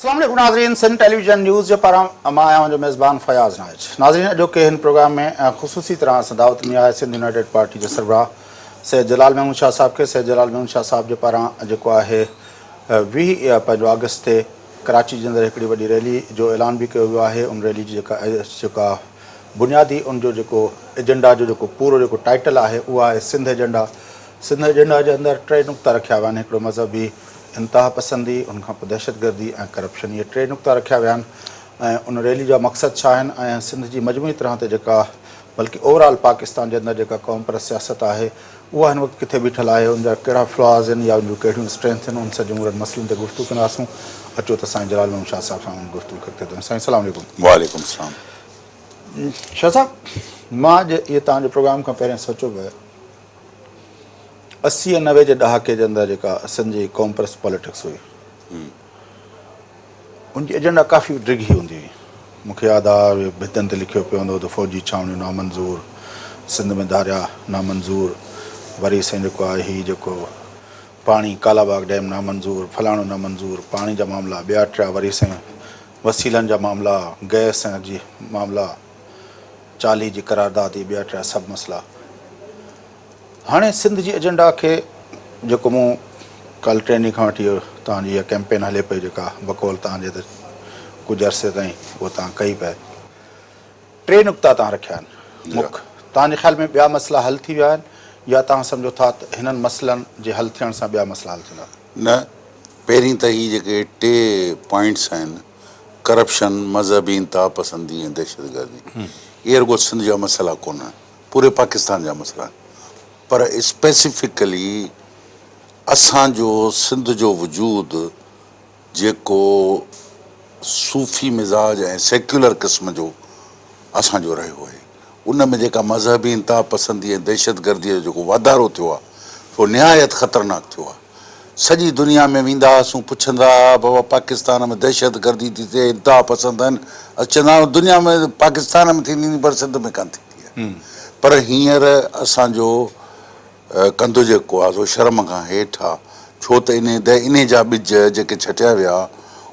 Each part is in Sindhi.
السلام عليڪم ناظرين سنڌ ٽيليويزن نيوز جي پاران مان آهيان اوهان جو ميزبان فياض نائچ ناظرين اڄوڪي هن پروگرام ۾ خصوصي طرح اسان دعوت ڏني آهي سنڌ يونائيٽيڊ پارٽي جي سربراهه سيد جلال محمود شاهه صاحب کي سيد جلال محمود شاهه صاحب جي پاران جيڪو آهي 20 پنهنجو آگسٽ تي ڪراچي جي اندر هڪڙي وڏي ريلي جو اعلان به ڪيو ويو آهي ان ريلي جي جيڪا جيڪا بنيادي ان جو جيڪو ايجنڊا جو جيڪو پورو جيڪو ٽائيٽل آهي اهو آهي سنڌ ايجنڊا. سنڌ ايجنڊا جي اندر ٽي نقطا رکيا ويا آهن هڪڙو مذهبي انتها پسندي، ان کان پوء دهشتگردي ۽ ڪرپشن اهي ٽي نقطا رکيا ويا آهن ۽ ان ريلي جا مقصد ڇا آهن ۽ سنڌ جي مجموعي طرح تي جيڪا بلڪه اوور آل پاڪستان جي اندر جيڪا قوم پرست سياست آهي اها هن وقت ڪٿي بيٺل آهي ان جا ڪهڙا فلاز آهن يا ان جون ڪهڙيون اسٽرينٿ آهن ان سڄي عمرن مسئلن تي گفتگو ڪنداسون اچو ته سائين جلال محمد شاهه صاحب سان ان گفتگو کي اڳتي وڌايون سائين السلام عليڪم. وعليڪم السلام. شاهه صاحب مان اڄ اهي توهان جي پروگرام کان پهرين سوچيو به 80 ۽ 90 جي ڏهاڪي جي اندر جيڪا سنڌ جي قوم پرست پاليٽڪس هئي ان جي ايجنڊا ڪافي ڊگهي هوندي هئي. مون کي ياد آ ڀتين تي لکيو پيو هوندو هو ته فوجي ڇانوڻيون نامنظور، سنڌ ۾ ڌاريا نامنظور، وري سائين جيڪو آهي هي جيڪو پاڻي ڪالا باغ ڊيم نامنظور، فلاڻو نامنظور، پاڻي جا معاملا ٻيا ٽيا وري سائين وسيلن جا معاملا، گئس جي معاملا، چاليهه جي قرارداد اهي ٻيا ٽيا سڀ مسئلا. هاڻي سنڌ جي ايجنڊا کي جيڪو مون ڪالهه ٽئين ڏينهن کان وٺي توهان جي اها ڪئمپين هلي پئي جيڪا بقول توهان جي ته ڪجهه عرصي تائين اهو توهان ڪئي پئي ٽي نقطا توهان رکيا آهن مک توهان جي خيال ۾ ٻيا مسئلا حل ٿي ويا آهن يا توهان سمجهو ٿا ته هنن مسئلن جي حل ٿيڻ سان ٻيا مسئلا حل ٿيندا؟ نه پهرين ته هي جيڪي ٽي پوائنٽس آهن ڪرپشن، مذهبي انتها پسندي ۽ دهشتگردي اهي رڳو سنڌ جا مسئلا ڪونهن پوري پاڪستان جا مسئلا آهن پر اسپيسفڪلي اسان جو سنڌ جو وجود جيڪو صوفي مزاج ۽ سيڪيولر قسم جو اسان جو رهيو آهي ان ۾ جيڪا مذهبي انتها پسندي ۽ دهشتگردي جو جيڪو واڌارو ٿيو آهي سو نهايت خطرناڪ ٿيو آهي. سڄي دنيا ۾ ويندا هئاسون پڇندا هئا بابا پاڪستان ۾ دهشت گردي ٿي ٿئي انتها پسند آهن اسين چوندا هئاسون دنيا ۾ پاڪستان ۾ ٿيندي هوندي پر سنڌ ۾ ڪانه ٿيندي آهي پر هينئر اسان جو ڪنڌ جيڪو آهي سو شرم کان هيٺ آهي ڇو ته انهي انهي جا ٻج جيڪي ڇٽيا ويا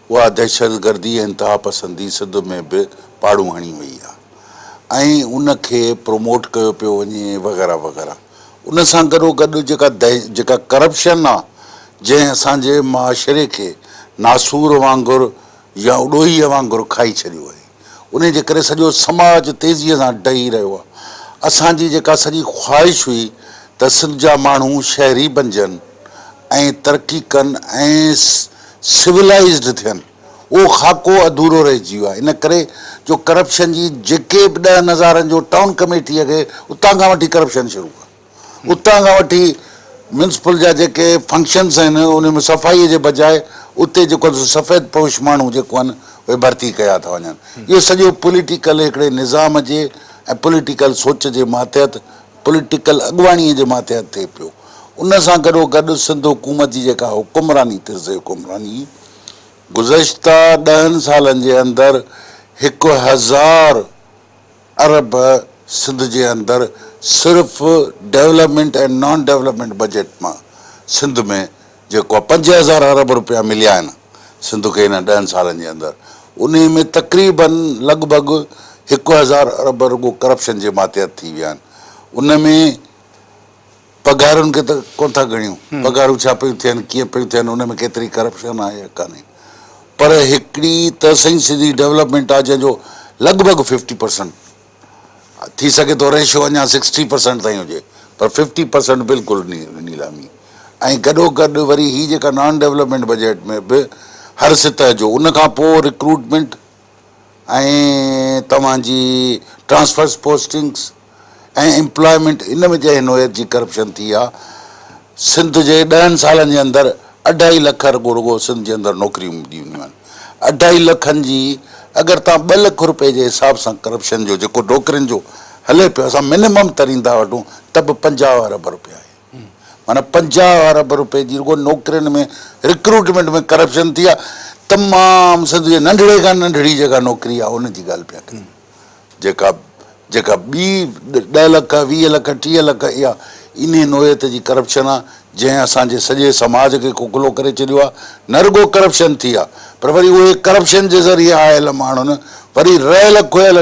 اها دهشت گردي ۽ انتها پسندي سنڌ ۾ به پاڙون هڻي وئي آهي ۽ ان کي پروموٽ ڪيو پيو وڃي وغيره وغيره. ان سان گڏوگڏ جيڪا جيڪا ڪرپشن آ جنهن اسان جي معاشري کي ناسور وانگر يا اڏوهيء وانگر کائي ڇڏيو آهي انهي جي ڪري سڄو سماج تيزيء سان ڊهي رهيو آ اسان جي جيڪا سڄي خواهش هئي ته سنڌ جا ماڻهو شهري بنجن ۽ ترقي ڪن ۽ سولائيزڊ ٿين اهو خاڪو اڌورو رهجي ويو آهي ان ڪري جو ڪرپشن جي جيڪي به ڏهن هزارن جو ٽائون ڪميٽيء کي اتان کان وٺي ڪرپشن شروع آهي اتان کان وٺي ميونسپل جا جيڪي فنڪشنس آهن ان ۾ صفائي جي بجاء اتي جيڪو سفيد پوش ماڻهو جيڪو آهن اهي ڀرتي ڪيا ٿا وڃن اهو سڄو پوليٽيڪل هڪڙي نظام جي ۽ پوليٽيڪل سوچ جي ماتحت پوليٽيڪل اڳواڻي جي ماتحت ٿئي پيو ان سان گڏو گڏ سنڌ حڪومت جي جيڪا حڪمراني طرز حڪمراني گذشته ڏهن سالن جي اندر 1000 ارب سنڌ جي اندر صرف ڊولپمينٽ ۽ نان ڊولپمينٽ بجيٽ مان سنڌ ۾ جيڪو آهي 5000 ارب روپيا مليا آهن سنڌ کي انهن ڏهن سالن جي اندر انهي ۾ تقريبن لڳ ڀڳ 1000 ارب رڳو ڪرپشن جي ماتحت ٿي ويا آهن ان ۾ پگهارن کي ته ڪونه ٿا ڳڻيون، پگهارون ڇا پيون ٿين، ڪيئن پيون ٿين، ان ۾ ڪيتري ڪرپشن آهي يا ڪانهي. پر هڪڙي ته سائين سڌي ڊولپمينٽ آهي جنهن جو لڳ ڀڳ ففٽي پرسنٽ ٿي سگهي ٿو ريشو اڃا سڪسٽي پرسنٽ تائين هجي پر ففٽي پرسنٽ بلڪل نيلامي ۽ گڏو گڏ وري هي جيڪا نان ڊولپمينٽ بجيٽ ۾ به هر سطح جو ان کان پوء رڪروٽمينٽ ۽ توهان جي ٽرانسفرس پوسٽنگس ۽ امپلائمينٽ ان ۾ جنهن نوعيت جي ڪرپشن ٿي آ سنڌ جي ڏهن سالن جي اندر اڍائي لک رڳو رڳو سنڌ جي اندر نوڪريون ڏنيون آهن اڍائي لکن جي اگر توهان 2 لک روپئي جي حساب سان ڪرپشن جو جيڪو نوڪرين جو هلي پيو اسان منيمم ترين ٿا وٺون ته به 50 ارب روپيا آهي معنيٰ 50 ارب روپئي جي رڳو نوڪرين ۾ رڪروٽمينٽ ۾ ڪرپشن ٿي آهي تمام سنڌ جي ننڍڙي کان ننڍڙي جيڪا نوڪري آهي ان جي ڳالهه پيا ڪريون جيڪا جيڪا ٻي 10 لک 20 لک 30 لک اها انهي نوعيت جي ڪرپشن آهي جنهن اسان جي سڄي سماج کي کوکلو ڪري ڇڏيو آهي نه رڳو ڪرپشن ٿي آهي پر وري اهي ڪرپشن جي ذريعي آيل ماڻهن وري رهيل کويل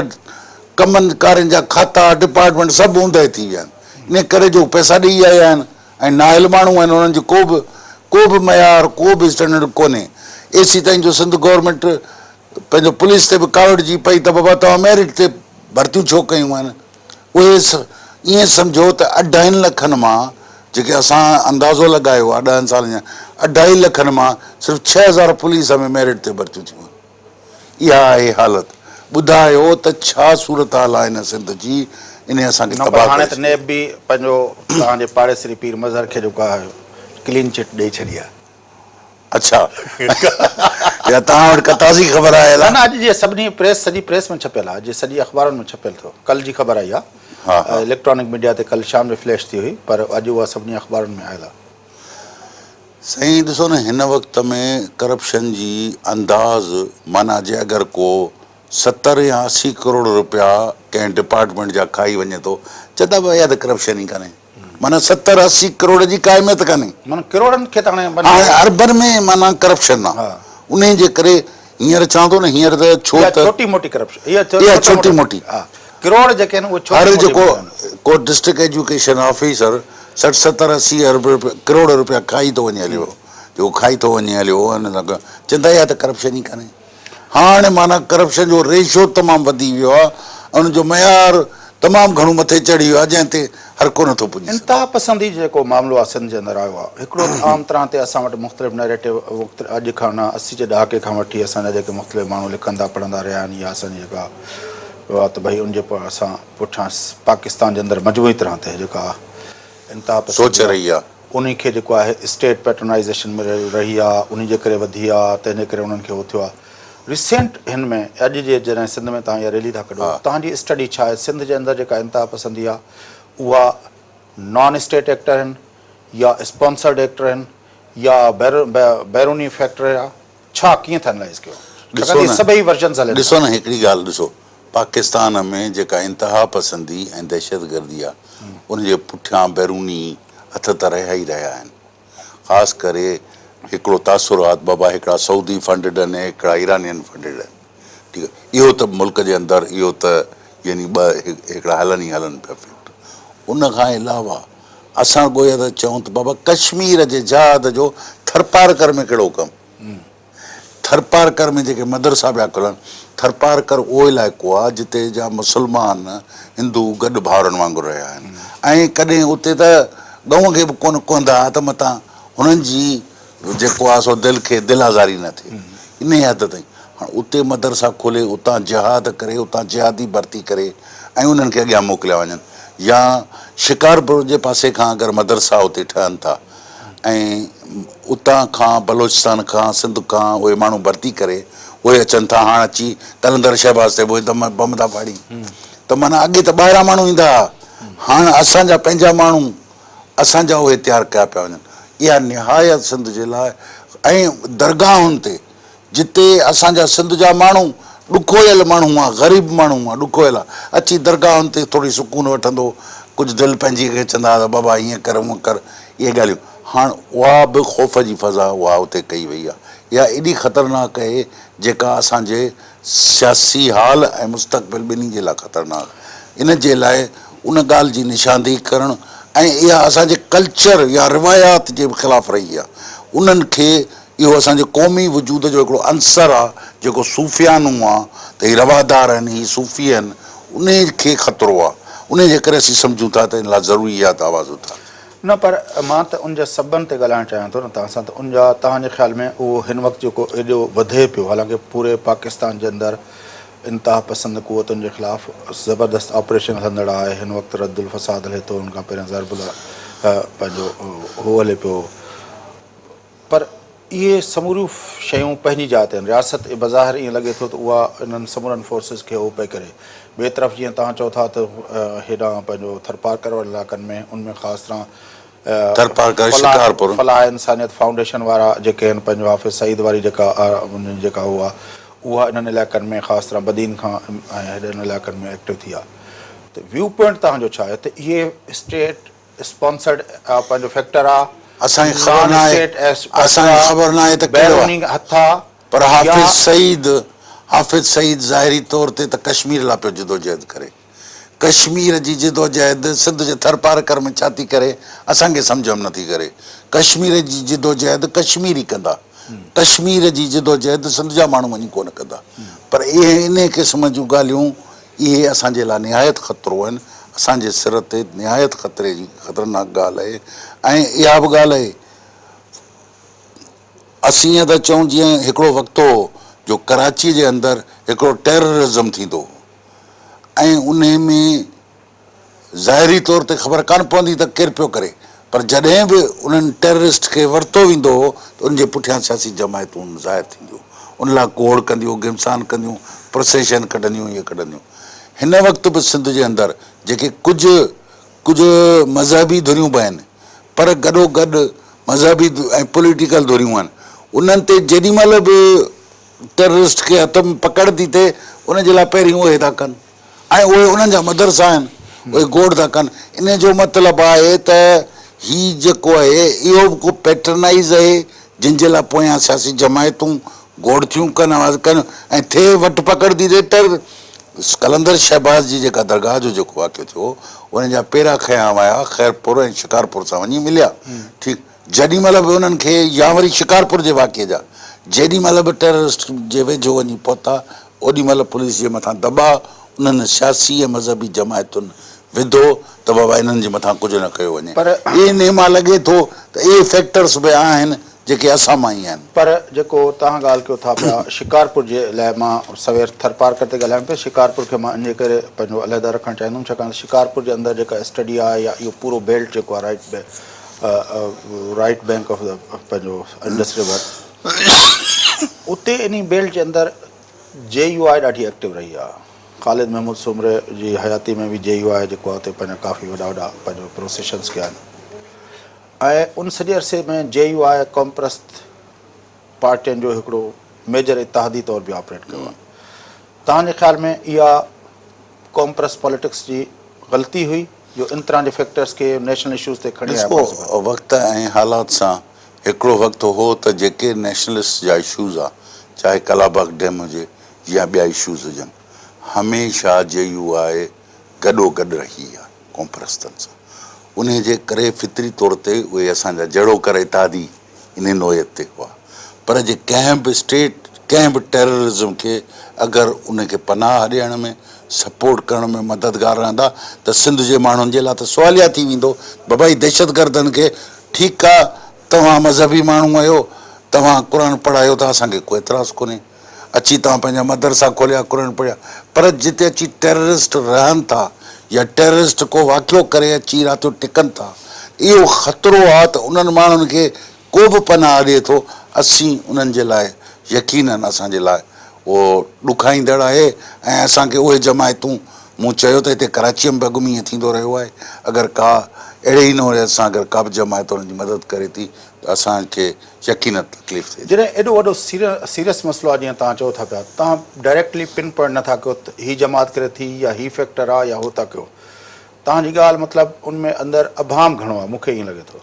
ڪمن ڪارين جا کاتا ڊپارٽمينٽ سڀ اوندهه ٿي ويا آهن انهي ڪري جو پئسا ڏئي آيا آهن ۽ نااهل ماڻهو آهن انهن جو ڪو به ڪو به معيار ڪو به اسٽينڊرڊ ڪونهي ايسيتائين جو سنڌ گورنمينٽ پنهنجو پوليس تي به ڪاوڙجي پئي ته بابا توهان ميرٽ تي ڀرتيون ڇو ڪيون آهن اهي ائين سمجهو ته اڍائين لکن مان جيڪي اسان اندازو لڳايو آهي ڏهن سالن جا اڍائي لکن مان صرف 6000 پوليس ۾ ميرٽ تي ڀرتيون ٿيون آهن اها آهي حالت ٻڌايو ته ڇا صورتحال آهي هن سنڌ جي انهي اسان کي نه پر تباهه هاڻي ڪري ته ڇڏيو. نيب به پنهنجو توهان جي پاڙيسري پير مظهر کي جيڪو آهي ڪلين چٽ ڏئي ڇڏي آهي. اڇا يا توهان وٽ ڪا تازي خبر آيل نه آهي. نه اڄ جي سڀني پريس سڄي پريس ۾ ڇپيل آهي اڄ جي سڄي اخبارن ۾ ڇپيل اٿو ڪل جي خبر آئي آهي ها ها. اليڪٽرانڪ ميڊيا تي ڪل شام جو فليش ٿي هئي پر اڄ اها سڀني اخبارن ۾ آيل آهي. سائين ڏسو نه هن وقت ۾ ڪرپشن جي انداز معنيٰ جي اگر ڪو 70 يا 80 ڪروڙ روپيا ڪنهن ڊپارٽمينٽ جا کائي وڃي ٿو چوندا ڀاء اها ته ڪرپشن ئي ڪانهي معنيٰ 70 80 ڪروڙ جي ڪا اهميت ڪانهي. معنيٰ ڪروڙن کي ته هاڻي هاڻي اربن ۾ معنيٰ ڪرپشن آ انهي جي ڪري هينئر چوان ٿو نه هينئر ته ڇو اها ته ڇوٽي موٽي ڪرپشن اها اها ڇوٽي موٽي ها ڪروڙ جيڪي آهن اهي ڇوٽي هر موٽي جيڪو آهن. ڪو ڊسٽرڪٽ ايجوڪيشن آفيسر 60 70 80 ارب ڪروڙ روپيا کائي ٿو وڃي هليو جيڪو کائي ٿو وڃي هليو ان سان چون ٿا اها ته ڪرپشن ئي ڪانهي هاڻي معنيٰ ڪرپشن جو ريشو تمام وڌي ويو آهي ان جو معيار تمام گهڻو مٿي چڙهي ويو آهي جنهن تي هر ڪو نٿو پڄي سگهي. انتها پسندي جو جيڪو معاملو آهي سنڌ جي اندر آيو آهي هڪڙو ته عام طرح تي اسان وٽ مختلف نيريٽو مختلف اڄ کان نه 80 جي ڏهاڪي کان وٺي اسان جا جيڪي مختلف ماڻهو لکندا پڙهندا رهيا آهن يا اسان جي جيڪا اها ته ڀئي ان جي اسان پٺيان پاڪستان جي اندر مجموعي طرح تي جيڪا انتها پسندي سوچ رهي آهي. انهي کي جيڪو آهي اسٽيٽ پيٽرنائيزيشن ۾ رهي آهي انهي جي ڪري وڌي آهي تنهن جي ڪري انهن کي اهو ٿيو آهي ريسينٽ هن ۾ اڄ جي جڏهن سنڌ ۾ توهان اها ريلي ٿا ڪڍو توهان جي اسٽڊي ڇا آهي سنڌ جي اندر جيڪا انتها پسندي آهي اها نان اسٽيٽ ايڪٽر آهن يا اسپانسرڊ ايڪٽر آهن يا بيروني فيڪٽر آهي ڇا ڪيئن ٿا انالائز ڪيو ڏسو ڇاڪاڻ ته نه سڀئي ورجنز هلن ٿا. ڏسو نه هڪڙي ڳالهه ڏسو پاڪستان ۾ جيڪا انتها پسندي ۽ دهشتگردي آهي ان جي پٺيان بيروني هٿ ته رهيا ئي رهيا آهن خاص ڪري هڪڙو تاثر آ ته بابا هڪڙا سعودي فنڊڊ آهن هڪڙا ايرانين فنڊڊ آهن ٺيڪ آهي اهو ته ملڪ جي اندر اهو ته يعني ٻه هڪڙا هلن ئي هلن پيا فيڪٽ ان کان علاوه اسان گويا ته چئون ته بابا ڪشمير جي جهاد جو ٿرپارڪر ۾ ڪهڙو ڪم ٿرپارڪر ۾ جيڪي مدرسا پيا کلن، ٿرپارڪر اهو علائقو آهي جتي جا مسلمان هندو گڏ ڀائرن وانگر رهيا آهن ۽ ڪڏهن اتي ته ڳئون کي به ڪونه ڪهندا ها ته متان هنن جي جيڪو آهي سو دل کي دل آزاري نه ٿئي انهيء حد تائين هاڻ اتي مدرسا کولي اتان جهاد ڪري اتان جهادي ڀرتي ڪري ۽ انهن کي اڳيان موڪليا وڃن يا شڪارپور جي پاسي کان اگر مدرسا اتي ٺهن ٿا ۽ اتان کان بلوچستان کان سنڌ کان اهي ماڻهو ڀرتي ڪري اهي اچن ٿا هاڻ اچي قلندر شهباز تي به اهي دم بم ٿا ڦاڙين ته معنيٰ اڳي ته ٻاهران ماڻهو ايندا هئا هاڻ اسان جا پنهنجا ماڻهو اسان جا اهي تيار ڪيا پيا وڃن اها نهايت سنڌ جي لاء ۽ درگاهن تي جتي اسان جا سنڌ جا ماڻهو ڏکويل ماڻهو هئا، غريب ماڻهو هئا، ڏکويل هئا، اچي درگاهن تي ٿوري سڪون وٺندو، ڪجهه دل پنهنجي کي چوندا هئا ته بابا هيئن ڪر هونئن ڪر، اهي ڳالهيون. هاڻ اها به خوف جي فضا اها اتي ڪئي وئي آهي. اها ايڏي خطرناڪ اهي جيڪا اسان جي سياسي حال ۽ مستقبل ٻنهي جي لاء خطرناڪ. ان جي لاء ان ڳالهه جي نشاندهي ڪرڻ ۽ اها اسان جي ڪلچر يا روايات جي به خلاف رهي آهي. انهن کي اهو اسان جي قومي وجود جو هڪڙو عنصر آ جيڪو صوفيانو آ ته هي روادار آهن هي صوفي آهن انهي کي خطرو آ انهي جي ڪري اسين سمجهون ٿا ته ان لاء ضروري آ ته آواز اٿارجي. نه پر مان ته ان جا سببن تي ڳالهائڻ چاهيان ٿو نه توهان سان ته ان جا توهان جي خيال ۾ اهو هن وقت جيڪو ايڏو وڌي پيو حالانڪه پوري پاڪستان جي اندر انتها پسند قوتن جي خلاف زبردست آپريشن هلندڙ آهي هن وقت رد الفساد هلي ٿو ان کان پهريان ضرب پنهنجو هو هلي پيو پر اهي سموريون شيون پنهنجي جاء تي آهن. رياست بظاهر ائين لڳي ٿو ته اها انهن سمورن فورسز کي هو پئي ڪري. ٻئي طرف جيئن توهان چئو ٿا ته هيڏانهن پنهنجو ٿرپارڪر وارن علائقن ۾ ان ۾ خاص طرح ٿرپارڪر، شڪارپور. فلاح انسانيت فائونڊيشن وارا جيڪي آهن پنهنجو حافظ سعيد واري جيڪا انهن جي جيڪا هو آهي اها انهن علائقن ۾ خاص طرح بدين کان ۽ هيڏن علائقن ۾ ايڪٽو ٿي آهي ته ويو پوائنٽ توهان جو ڇا آهي ته اهي اسٽيٽ اسپانسرڊ پنهنجو فيڪٽر آ اسان کي خبر نان ناهي اسٽيٽ اسان کي خبر ناهي ته ڪهڙو آ. بيروني هٿ آ پر حافظ سعيد حافظ سعيد ظاهري طور تي ته ڪشمير لاء پيو جدوجهد ڪري. ڪشمير جي جدوجهد سنڌ جي ٿرپارڪر ۾ ڇا ٿي ڪري اسان کي سمجهه م نٿي ڪري. ڪشمير جي جدوجهد ڪشميري ڪندا. ڪشمير جي جدوجهد سنڌ جا ماڻهو وڃي ڪونه ڪندا. پر اهي انهي قسم جون ڳالهيون اهي اسان جي لاء نهايت خطرو آهن. اسان جي سر تي نهايت خطري جي خطرناڪ ڳالهه آهي ۽ اها به ڳالهه آهي اسين ائين ٿا چئون جيئن هڪڙو وقت هو جو ڪراچيء جي اندر هڪڙو ٽيررزم ٿيندو هو ۽ انهي ۾ ظاهري طور تي خبر ڪانه پوندي ته ڪير پيو ڪري پر جڏهن به انهن ٽيررسٽ کي ورتو ويندو هو ته ان جي پٺيان سياسي جماعتون ظاهر ٿينديون ان لاء گوڙ ڪنديون گهمسان ڪنديون پروسيشن ڪڍنديون اهي ڪڍنديون هن وقت به سنڌ جي اندر جيڪي ڪجهه ڪجهه مذهبي ڌريون به آهن پر گڏو گڏ مذهبي ۽ پوليٽيڪل ڌريون آهن انهن تي جيڏي مهل به ٽيررسٽ کي هٿ ۾ پڪڙ ٿي ٿئي ان جي لاء پهرين اهي ٿا ڪن ۽ اهي انهن جا مدرسا آهن اهي گوڙ ٿا ڪن ان جو مطلب آهي ته هي جيڪو آهي اهو به ڪو پيٽرنائيز آهي جن جي لاء پويان سياسي جماعتون گوڙ ٿيون ڪن آواز ڪن ۽ ٿئي وٺ پڪڙ ٿي ٿئي ٽر قلندر شهباز جي جيڪا درگاهه جو جيڪو واقعو ٿيو ان جا پيرا کنيا ويا خيرپور ۽ شڪارپور سان وڃي مليا ٺيڪ جيڏي مهل به انهن کي يا وري شڪارپور جي واقعي جا جيڏي مهل به ٽيررسٽ جي ويجهو وڃي پهتا اوڏي مهل پوليس جي مٿان دٻاء انهن سياسي ۽ مذهبي جماعتن وڌو ته بابا انهن جي مٿان ڪجهه نه ڪيو وڃي. انهي مان لڳي ٿو ته اهي فيڪٽرس به آهن جيڪي اسان مان ئي آهن. پر جيڪو توهان ڳالهه ڪيو ٿا پيا شڪارپور جي لاء مان سوير ٿرپارڪر تي ڳالهايم پيو شڪارپور کي مان ان جي ڪري پنهنجو علحده رکڻ چاهيندم ڇاڪاڻ ته شڪارپور جي اندر جيڪا اسٽڊي آهي يا اهو پورو بيلٽ جيڪو آهي right right bank of the پنهنجو انڊس ريور اتي انهي بيلٽ جي اندر جي يو آء ڏاڍي ايڪٽو رهي آهي خالد محمود سومري جي حياتي ۾ به جي يو آء جيڪو آهي اتي پنهنجا ڪافي وڏا وڏا پنهنجو پروسيشنس ڪيا آهن ۽ ان سڄي عرصي ۾ جي يو آء قومپرست پارٽين جو هڪڙو ميجر اتحادي طور به آپريٽ ڪيو آهي. توهان جي خيال ۾ اها قومپرست پاليٽڪس جي غلطي هئي جو ان طرح جي فيڪٽرس کي نيشنل اشوز تي کڻي آيا ڏسو وقت ۽ حالات سان هڪڙو وقت هو ته جيڪي نيشنلسٽ جا اشوز آ چاهي ڪالاباغ ڊيم هجي يا ٻيا اشوز هجن هميشه جي يو آء گڏو گڏ رهي آ قومپرستن سان انهي جي ڪري فطري طور تي اهي اسان جا جهڙوڪر اتحادي انهي نوعيت تي هئا پر جي ڪنهن به اسٽيٽ ڪنهن به ٽيررزم کي اگر ان کي پناهه ڏيڻ ۾ سپورٽ ڪرڻ ۾ مددگار رهندا ته سنڌ جي ماڻهن جي لاء ته سواليا ٿي ويندو بابا هي دهشتگردن کي ٺيڪ آ توهان مذهبي ماڻهو آهيو توهان قرآن پڙهايو ٿا اسان کي ڪو اعتراض ڪونهي اچي توهان پنهنجا مدرسا کوليا قرآن پڙهيا پر جتي اچي ٽيررسٽ رهن ٿا يا ٽيررسٽ ڪو واقعو ڪري اچي رات جو ٽڪن ٿا اهو خطرو آ ته انهن ماڻهن کي ڪو به پناهه ڏئي ٿو اسين انهن جي لاء يقينن اسان جي لاء اهو ڏکائيندڙ آهي ۽ اسان کي اهي جماعتون مون چيو ته هتي ڪراچيء ۾ به اڳ ۾ ائين ٿيندو رهيو آهي اگر ڪا اهڙي ئي نوعيت سان اگر ڪا به جماعت انهن جي مدد ڪري ٿي ته اسان کي يقينن تڪليف ٿئي ٿي. جڏهن ايڏو وڏو سيريس مسئلو آهي جيئن توهان چئو ٿا پيا توهان ڊائريڪٽلي پن پوائنٽ نه ٿا ڪيو ته هي جماعت ڪري ٿي يا هي فيڪٽر آهي يا هو ٿا ڪيو توهان جي ڳالهه مطلب ان ۾ اندر ابهام گهڻو آهي مون کي ائين لڳي ٿو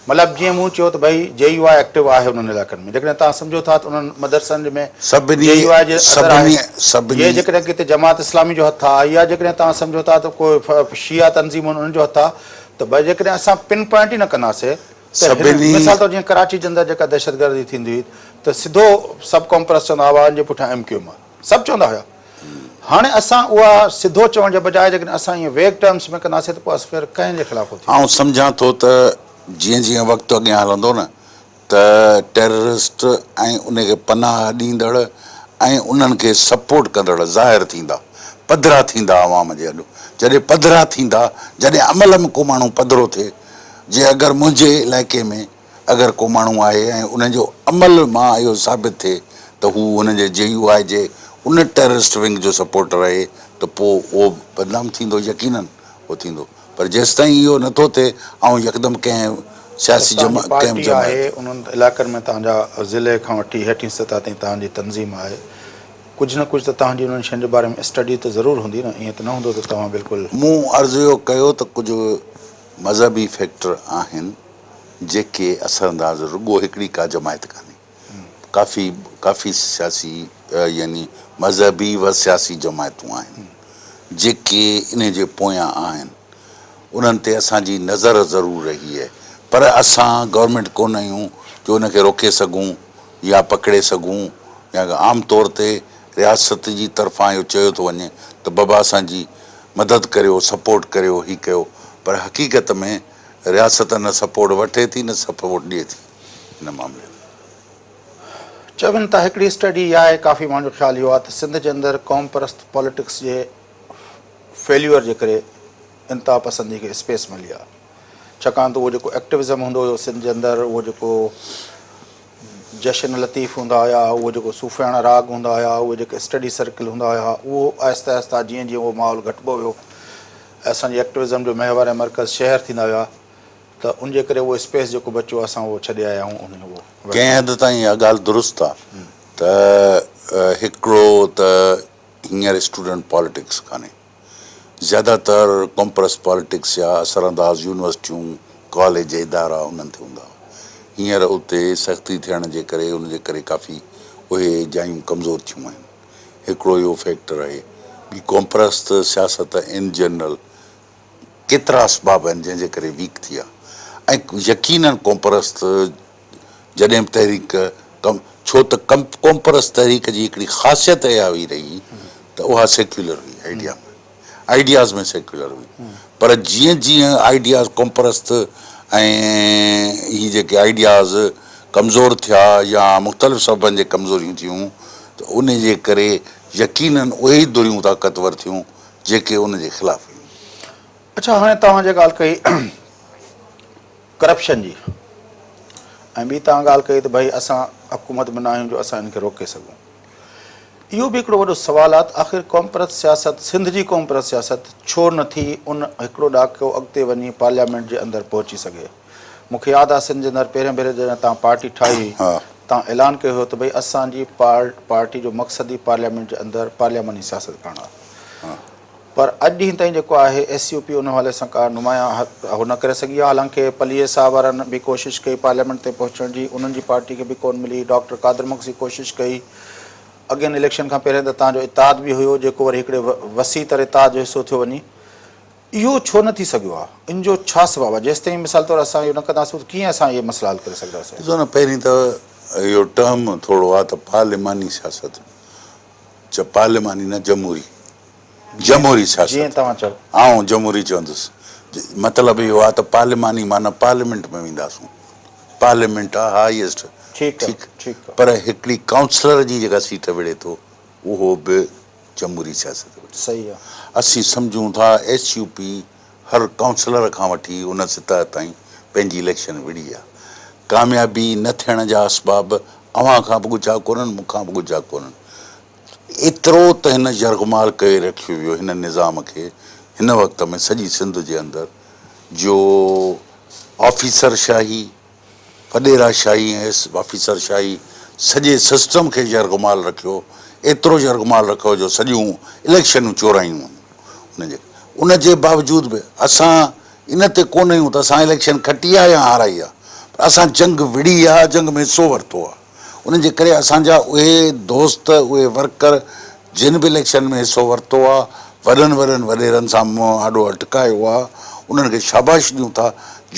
مطلب جيئن مون چيو ته ڀئي جي يو آء ايڪٽو آهي انهن علائقن ۾ جيڪڏهن توهان سمجهو ٿا ته انهن مدرسن ۾ سڀني جي يو آء جي اثر آهي سڀني يا جيڪڏهن ڪٿي جماعت اسلامي جو هٿ آهي يا جيڪڏهن توهان سمجهو ٿا ته ڪو شيعا تنظيمون انهن جو هٿ آهي ته ڀئي جيڪڏهن اسان پن پوائنٽ ئي نه ڪنداسين ته هن مثال طور جيئن ڪراچي جي اندر جيڪا دهشتگردي ٿيندي هئي ته سڌو سب ڪامپرس چوندا هئا ان جي پٺيان ايم ڪيو ايم آهي سڀ چوندا هيا هاڻي اسان اها سڌو چوڻ جي بجاء جيڪڏهن اسان ائين ويگ ٽرمس ۾ ڪنداسين ته پوء اسفير ڪنهن جي خلاف ٿي آئون سمجهان ٿو ته جيئن جيئن وقت اڳيان هلندو نه ته ٽيررسٽ ۽ ان کي پناهه ڏيندڙ ۽ انهن کي سپورٽ ڪندڙ ظاهر ٿيندا پڌرا ٿيندا عوام جي اڳ جڏهن پڌرا ٿيندا جڏهن عمل ۾ ڪو ماڻهو پڌرو ٿئي جي اگر منهنجي علائقي ۾ اگر ڪو ماڻهو آهي ۽ ان جو عمل مان اهو ثابت ٿئي ته هو هن جي جي يو آء جي ان ٽيررسٽ ونگ جو سپورٽر آهي ته پوء اهو بدنام ٿيندو يقينن اهو ٿيندو پر جيستائين اهو نه ٿو ٿئي آئون يڪدم ڪنهن سياسي توهان جي جماعت ڪنهن پارٽي به آهي جماعت. انهن علائقن ۾ توهان جا ضلعي کان وٺي هيٺين سطح تائين توهان جي تنظيم آهي ڪجهه نه ڪجهه ته توهان جي انهن شين جي باري ۾ اسٽڊي ته ضرور هوندي نه ائين ته نه هوندو ته توهان بلڪل. مون عرض اهو ڪيو ته ڪجهه مذهبي فيڪٽر آهن جيڪي اثرانداز رڳو هڪڙي ڪا جماعت ڪانهي. ڪافي ڪافي سياسي يعني مذهبي و سياسي جماعتون آهن جيڪي انهي جي پويان آهن انهن تي اسان جي نظر ضرور رهي آهي پر اسان گورنمينٽ ڪونه آهيون جو ان کي روڪي سگهون يا پڪڙي سگهون يا عام طور تي رياست جي طرفان اهو چيو ٿو وڃي ته بابا اسان جي مدد ڪريو سپورٽ ڪريو هي ڪيو پر حقيقت ۾ رياست نه سپورٽ وٺي ٿي نه سپورٽ ڏئي ٿي ان معاملي ۾. چون ٿا هڪڙي اسٽڊي اها آهي ڪافي ماڻهن جو خيال اهو آهي ته سنڌ جي اندر قوم پرست پاليٽڪس جي فيليور جي ڪري انتها پسندي کي اسپيس ملي آهي ڇاڪاڻ ته اهو جيڪو ايڪٽوزم هوندو هيو سنڌ جي اندر اهو جيڪو جشن لطيف هوندا هيا اهو جيڪو صوفياڻا راڳ هوندا هيا اهي جيڪي اسٽڊي سرڪل هوندا هيا اهو آهستي آهستي جيئن جيئن اهو ماحول گهٽبو ويو اسان جي ايڪٽوزم جو محور ۽ مرڪز شهر ٿيندا ويا ته ان جي ڪري اهو اسپيس جيڪو بچيو اسان اهو ڇڏي آيا آهيون ان اهو. ڪنهن حد تائين اها ڳالهه درست آ ته هڪڙو ته هينئر اسٽوڊنٽ پاليٽڪس ڪانهي زياده تر ڪمپرس پاليٽڪس يا اثر انداز يونيورسٽيون ڪاليج ادارا انهن تي هوندا هئا هينئر اتي سختي ٿيڻ جي ڪري ان جي ڪري ڪافي اهي جايون ڪمزور ٿيون آهن هڪڙو اهو فيڪٽر آهي ٻي قومپرست سياست ان جنرل ڪيترا اسباب آهن جنهن جي ڪري ويڪ ٿي آهي ۽ يقينن قومپرست جڏهن به تحريڪ ڪم ڇو ته قومپرست تحريڪ جي هڪڙي خاصيت اها هئي رهي ته اها سيڪيولر هئي آئيڊيا ۾ آئيڊياز ۾ سيڪيولر هئي پر جيئن جيئن آئيڊياز قومپرست ۽ هي جيڪي آئيڊياز ڪمزور ٿيا يا مختلف سببن جي ڪمزوريون ٿيون ته ان جي ڪري يقينن اهي ئي ڌريون طاقتور ٿيون جيڪي ان جي خلاف هيون. اڇا هاڻي توهان جي ڳالهه ڪئي ڪرپشن جي ۽ ٻي توهان ڳالهه ڪئي ته ڀئي اسان حڪومت ۾ نه آهيون جو اسان ان کي روڪي سگهون. اهو به هڪڙو وڏو سوال آهي ته آخر قومپرست سياست سنڌ جي قومپرست سياست ڇو نه ٿي ان هڪڙو ڏاڪو اڳتي وڃي پارليامينٽ جي اندر پهچي سگهي. مون کي ياد آهي سنڌ جي اندر پهرين ڀيري جڏهن توهان پارٽي ٺاهي هئي توهان اعلان ڪيو هيو ته ڀئي اسان جي پارٽي جو مقصد ئي پارليامينٽ جي اندر پارلياماني سياست ڪرڻ آهي. پر اڄ ڏينهن تائين جيڪو آهي ايس يو پي ان حوالي سان ڪا نمايان هو نه ڪري سگهي آهي حالانڪه پليجي صاحب وارن به ڪوشش ڪئي پارليامينٽ تائين پهچڻ جي انهن جي پارٽي کي به ڪونه ملي ڊاڪٽر قادر مگسي ڪوشش ڪئي اڳين اليڪشن کان پهرين ته تان جو اتحاد به هيو جيڪو وري هڪڙي وسيع تر اتحاد جو حصو ٿيو وڃي اهو ڇو نه ٿي سگهيو آهي ان جو ڇا سبب آهي جيستائين مثال طور اسان اهو نه ڪنداسون ته ڪيئن اسان اهي مسئلا حل ڪري سگهنداسين. ڏسو نه پهرين ته اهو ٽرم ٿورو آهي ته پارليماني سياست پارليماني نه جمهوري جمهوري سياست. جيئن توهان چئو. آئون جمهوري چوندس. مطلب اهو آهي ته پارليماني معنيٰ پارليامينٽ ۾ وينداسون. پارليامينٽ آهي هائيسٽ. ٺيڪ آهي ٺيڪ آهي. پر هڪڙي ڪائونسلر جي جيڪا سيٽ وڙهي ٿو اهو به جمهوري سياست وڙهي ٿو. صحيح آهي. اسين سمجهون ٿا ايس يو پي هر ڪائونسلر کان وٺي ان سطح تائين پنهنجي اليڪشن وڙهي آهي. ڪاميابي نه ٿيڻ جا اسباب اوهان کان به ڳجها ڪونهن مون کان به ڳجها ڪونهن. ايترو ته هن يرغمال ڪري رکيو ويو هن نظام کي هن وقت ۾ سڄي سنڌ جي اندر جو آفيسر شاهي، وڏيرا شاهي ۽ آفيسر شاهي سڄي سسٽم کي يرغمال رکيو، ايترو يرغمال رکيو جو سڄيون اليڪشنون چورايون ويون ان جي ان جي باوجود به اسان ان تي ڪونه آهيون ته اسان اليڪشن کٽي آ يا هارائي آ پر اسان جنگ وڙهي آ جنگ ۾ حصو ورتو آ. ان جي ڪري اسان جا اهي دوست اهي ورڪر جن به اليڪشن ۾ حصو ورتو آ وڏن وڏن وڏيرن سان منهن آڏو اٽڪايو آ انهن کي شاباش ڏيون ٿا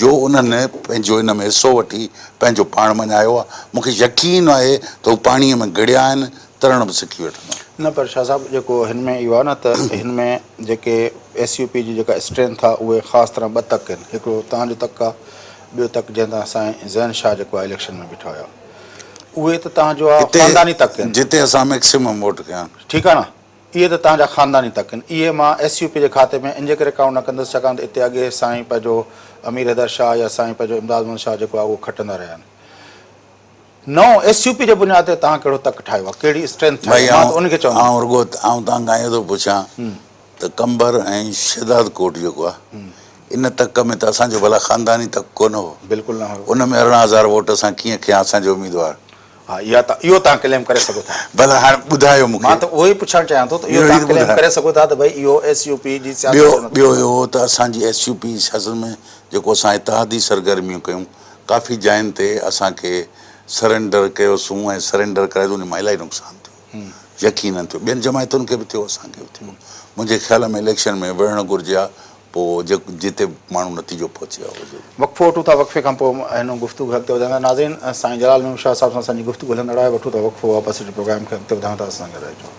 جو انهن پنهنجو ان ۾ حصو وٺي پنهنجو پاڻ مڃايو آ مون کي يقين آهي ته هو پاڻي ۾ گهڙيا آهن ترڻ به سکي وٺندا. نه پر شاهه صاحب جيڪو هن ۾ اهو آ نه ته هن ۾ جيڪي ايس يو پي جي جيڪا اسٽرينٿ آ اهي خاص طرح ٻه تڪ آهن هڪڙو توهان جو تڪ آ ٻيو تڪ جنهن تان سائين زين شاهه جيڪو آهي اليڪشن ۾ بيٺا هيا اهي ته توهان جو آهي خانداني تڪ آهن. جتي اسان ميڪسيمم ووٽ کنيا آهن. ٺيڪ آهي نه اهي ته توهان جا خانداني تڪ آهن اهي مان ايس يو پي جي کاتي ۾ ان جي ڪري ڪائونٽ نه ڪندس ڇاڪاڻ ته اتي اڳي سائين پنهنجو امير حيدر شاهه يا سائين پنهنجو امداد محمد شاهه جيڪو آهي اهو کٽندا رهيا آهن. نئون ايس يو پي جي بنياد تي توهان ڪهڙو تڪ ٺاهيو آهي ڪهڙي اسٽرينٿ ٺاهي آهي مان ته ان کي چوندس. آئون رڳو آئون توهان کان اهو ٿو پڇان ته قمبر ۽ شهداد ڪوٽ جيڪو آهي ان تڪ ۾ ته اسان جو ڀلا خانداني تڪ ڪونه هو. بلڪل نه هيو. ان ۾ 18,000 ووٽ اسان ڪيئن کنيا اسان جو اميدوار. ها اها ته اهو توهان ڪليم ڪري سگهو ٿا. ڀلا هاڻ ٻڌايو مون کي. مان ته اهو ئي پڇڻ چاهيان ٿو ته اهو توهان ڪليم ڪري سگهو ٿا ته ڀئي اهو ايس يو پي جي سياست ٻيو ٻيو اهو هو ته اسان جي ايس يو پي جي سياست ۾ جيڪو اسان اتحادي سرگرميون ڪيون ڪافي جاين تي اسان کي سرينڊر ڪيوسون ۽ سرينڊر ڪرائي ته ان مان الاهي نقصان ٿيو. يقينن ٿيو. ٻين جماعتن کي به ٿيو، اسان کي به ٿيو. منهنجي خيال ۾ اليڪشن ۾ وڙهڻ گهرجي ها، پوء جتي به ماڻهو نتيجو پهچي ها اهو ضرور. وقفو وٺون ٿا، وقفي کان پوء هن گفتگو کي اڳتي وڌائيندا. ناظرين سائين جلال محمود شاهه صاحب سان اسان جي گفتگو هلندڙ آهي، وٺون ٿا وقفو واپس اچي پروگرام کي اڳتي وڌايون ٿا، اسان سان گڏ رهجو.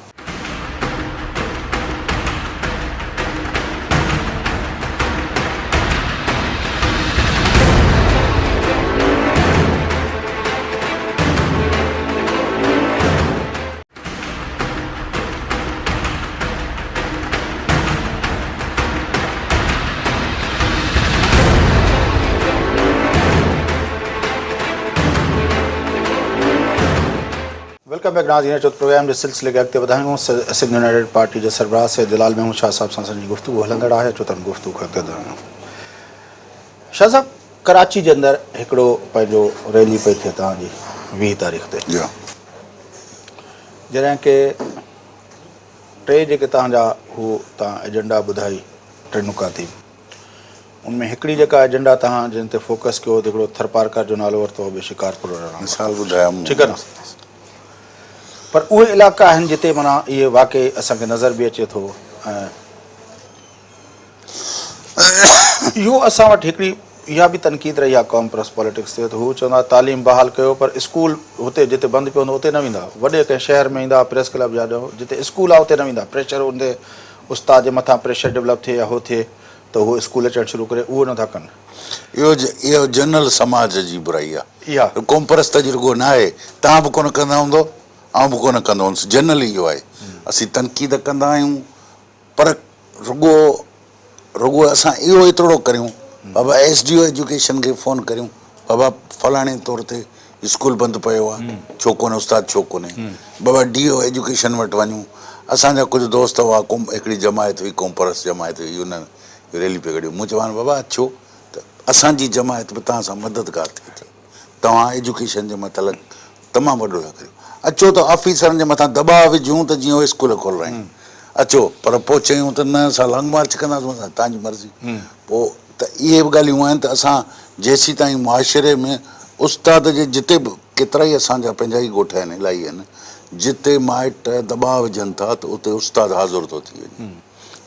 Welcome back ناظرين اچو ته پروگرام جي سلسلي کي اڳتي وڌايون سنڌ يونائيٽيڊ پارٽي جي سربراهه سيد جلال محمود شاهه صاحب سان اسان جي گفتگو هلندڙ آهي اچو ته ان گفتگو کي اڳتي وڌايون شاهه صاحب ڪراچي جي اندر هڪڙو پنهنجو ريلي پئي ٿئي توهان جي 20 تاريخ تي جڏهن ڪي ٽي جيڪي توهان جا هو توهان ايجنڊا ٻڌائي ٽي نڪاتي ان ۾ هڪڙي جيڪا ايجنڊا توهان جنهن تي فوڪس ڪيو ته هڪڙو ٿرپارڪر جو نالو ورتو ٻيو شڪارپور جو نالو مثال ٻڌايم ٺيڪ آهي نه پر اهي علائقا آهن جتي معنيٰ اهي واقعي اسان کي نظر به اچي ٿو ۽ اهو اسان وٽ هڪڙي اها به تنقيد رهي آهي قوم پرست پاليٽڪس تي ته هو چوندا تعليم بحال ڪيو پر اسڪول هتي جتي بند پيو هوندو اتي نه ويندا وڏي ڪنهن شهر ۾ ايندا پريس ڪلب يا جتي اسڪول آهي اتي نه ويندا پريشر ان تي استاد جي مٿان پريشر ڊولپ ٿئي يا هو ٿئي ته هو اسڪول اچڻ شروع ڪري اهو نٿا ڪن. اهو اهو جنرل سماج جي برائي آهي اها قوم پرست جي رڳو نه آهي توهان به ڪونه ڪندا هوندو آئون به ڪونه ڪندو هوندس جنرل اهو آهي اسين تنقيد ڪندا آهيون پر رڳو رڳو اسان اهو ايترڙو ڪريون بابا ايس ڊي او ايجوڪيشن کي فون ڪريون بابا فلاڻي طور تي اسڪول بند پيو آ ڇو ڪونهي استاد ڇو ڪونهي بابا ڊي او ايجوڪيشن وٽ وڃون اسان جا ڪجهه دوست هئا قوم هڪڙي جماعت هئي قوم پرست جماعت هئي ان ريلي پئي ڪڍي مون چيو بابا اچو ته اسان جي جماعت به توهان سان مددگار ٿئي ٿي توهان ايجوڪيشن جي متعلق تمام وڏو ٿا ڪريو. اچو ته آفيسرن جي مٿان دٻاء وجهون ته جيئن اهي اسڪول کولرائين. اچو. پر پوء چيائون ته نه اسان لانگ مارچ ڪنداسون. اسان توهان جي مرضي. پوء ته اهي به ڳالهيون آهن ته اسان جيسيتائين معاشري ۾ استاد جي جتي به ڪيترائي اسان جا پنهنجا ئي ڳوٺ آهن الاهي آهن جتي مائٽ دٻاء وجهن ٿا ته اتي استاد حاضر ٿو ٿي وڃي.